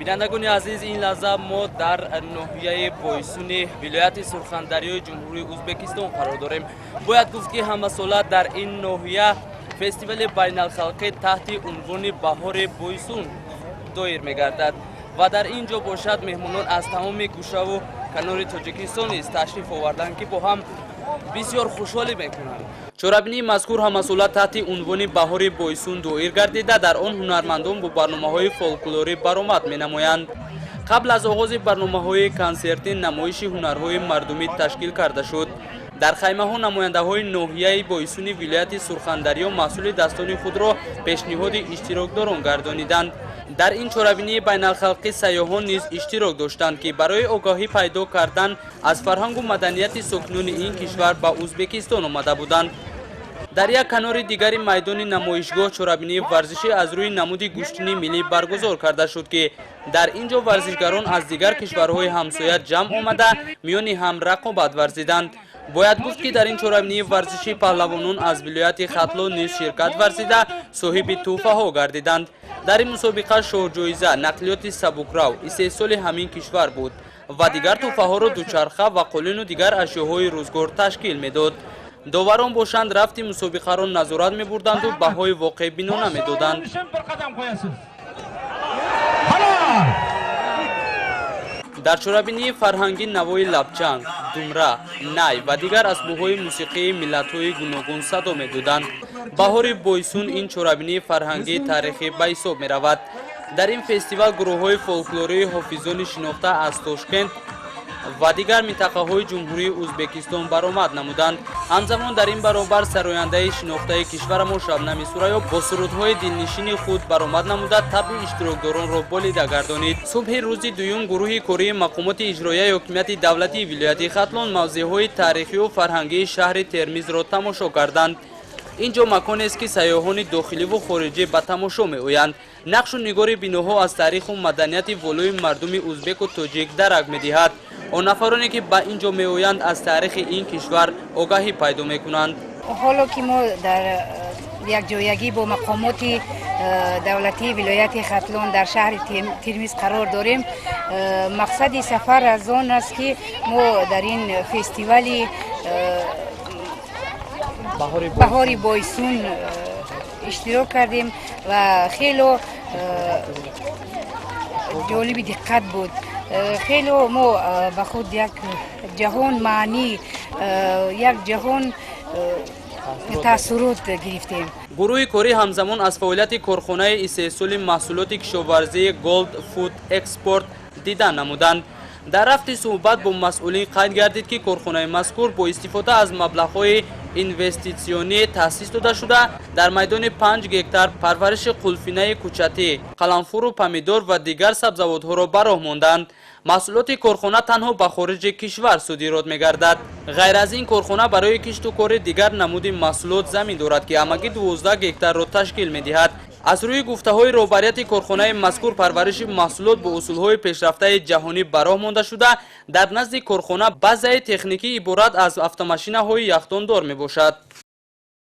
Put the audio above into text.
Бинандагони азиз, ин лаҳза мо дар ноҳияи Бойсуни вилояти Сурхандарёи Ҷумҳурии Ӯзбекистон қарор дорем. Бояд гуфт, ки ҳамасола дар ин ноҳия фестивали байналхалқӣ таҳти унвони «Баҳори Бойсун» доир мегардад ва дар ин ҷо бошад, меҳмонон аз тамоми гӯшаву канори Тоҷикистон низ ташриф оварданд, ки бо ҳам бисёр хушҳолӣ мекунанд. Чорабинии мазкур ҳамасола таҳти унвони «Баҳори Бойсун» доир гардида, дар он ҳунармандон бо барномаҳои фолклорӣ баромад менамоянд. Қабл аз оғози барномаҳои консертӣ намоиши ҳунарҳои мардумӣ ташкил карда шуд. Дар хаймаҳо намояндаҳои ноҳияи Бойсуни вилояти Сурхандарё маҳсули дастони худро пешниҳоди иштирокдорон гардониданд. Дар ин чорабинии байналхалқӣ сайёҳон низ иштирок доштанд, ки барои огаҳӣ пайдо кардан аз фарҳангу маданияти сокинони ин кишвар ба Ӯзбекистон омада буданд. Дар як канори дигари майдони намоишгоҳ чорабинии варзишӣ аз рӯи намуди гӯштини миллӣ баргузор карда шуд, ки дар ин ҷо варзишгарон аз дигар кишварҳои ҳамсоя ҷамъ омада, миёни ҳам рақобат варзиданд. Бояд гуфт, ки дар ин чорабинии варзишӣ паҳлавонон аз вилояти Хатлон низ ширкат варзида, соҳиби тӯҳфаҳо гардиданд. Дар ин мусобиқа шоҳҷоиза нақлиёти сабукрав истеҳсоли ҳамин кишвар буд ва дигар тӯҳфаҳоро дучарха ва қолину дигар ашёҳои рӯзгор ташкил медод. Доварон бошанд, рафти мусобиқаро назорат мебурданду баҳои воқеъбинона медоданд. Bir qadam qo'yasiz. Halol! Дар чорабинии фарҳангӣ навои лабчанг, думра, най ва дигар асбобҳои мусиқии миллатҳои гуногун садо медоданд. «Баҳори Бойсун» ин чорабинии фарҳангии таърихӣ ба ҳисоб меравад. Дар ин фестивал гурӯҳҳои фолклории ҳофизони шинохта аз Тошкент ва дигар минтақаҳои Ҷумҳурии Ӯзбекистон баромад намуданд. Ҳамзамон дар ин баробар сарояндаи шинохтаи кишварамон Шабнами Сурайё бо сурудҳои дилнишини худ баромад намуда, табъи иштирокдоронро болида гардонид. Субҳи рӯзи дуюм гурӯҳи кории мақомоти иҷроияи ҳокимияти давлатии вилояти Хатлон мавзеъҳои таърихию фарҳангии шаҳри Термизро тамошо карданд. Ин ҷо маконест, ки сайёҳони дохиливу хориҷӣ ба тамошо меоянд. Нақшу нигори биноҳо аз таъриху маданияти волои мардуми узбеку тоҷик дарак медиҳад. Он нафароне, ки ба ин ҷо меоянд, аз таърихи ин кишвар огаҳӣ пайдо мекунанд. Ҳоло ки мо дар якҷоягӣ бо мақомоти давлатии вилояти Хатлон дар шаҳри Термиз қарор дорем, мақсади сафар аз он аст, ки мо дар ин фестивали «Баҳори Бойсун» иштирок кардем ва хело ҷолиби диққат буд. Хело мо ба худ як ҷаҳон маънӣ, як ҷаҳон таассурот гирифтем. Гурӯҳи корӣ ҳамзамон аз фаъолияти корхонаи истеҳсоли маҳсулоти кишоварзии Голд Фуд Экспорт дидан намуданд. Дар рафти суҳбат бо масъулин қайд гардид, ки корхонаи мазкур бо истифода аз маблағҳои инвеститсионӣ таъсис дода шуда, дар майдони 5 гектар парвариши қулфинаи кучатӣ, қаламфуру помидор ва дигар сабзавотҳоро ба роҳ монданд. Маҳсулоти корхона танҳо ба хориҷи кишвар содирот мегардад. Ғайр аз ин, корхона барои кишту кори дигар намуди маҳсулот замин дорад, ки ҳамагӣ 12 гектарро ташкил медиҳад. Аз рӯи гуфтаҳои роҳбарияти корхонаи мазкур, парвариши маҳсулот бо усулҳои пешрафтаи ҷаҳонӣ ба роҳ монда шуда, дар назди корхона базаи техникӣ иборат аз автомашинаҳои яхдондор мебошад.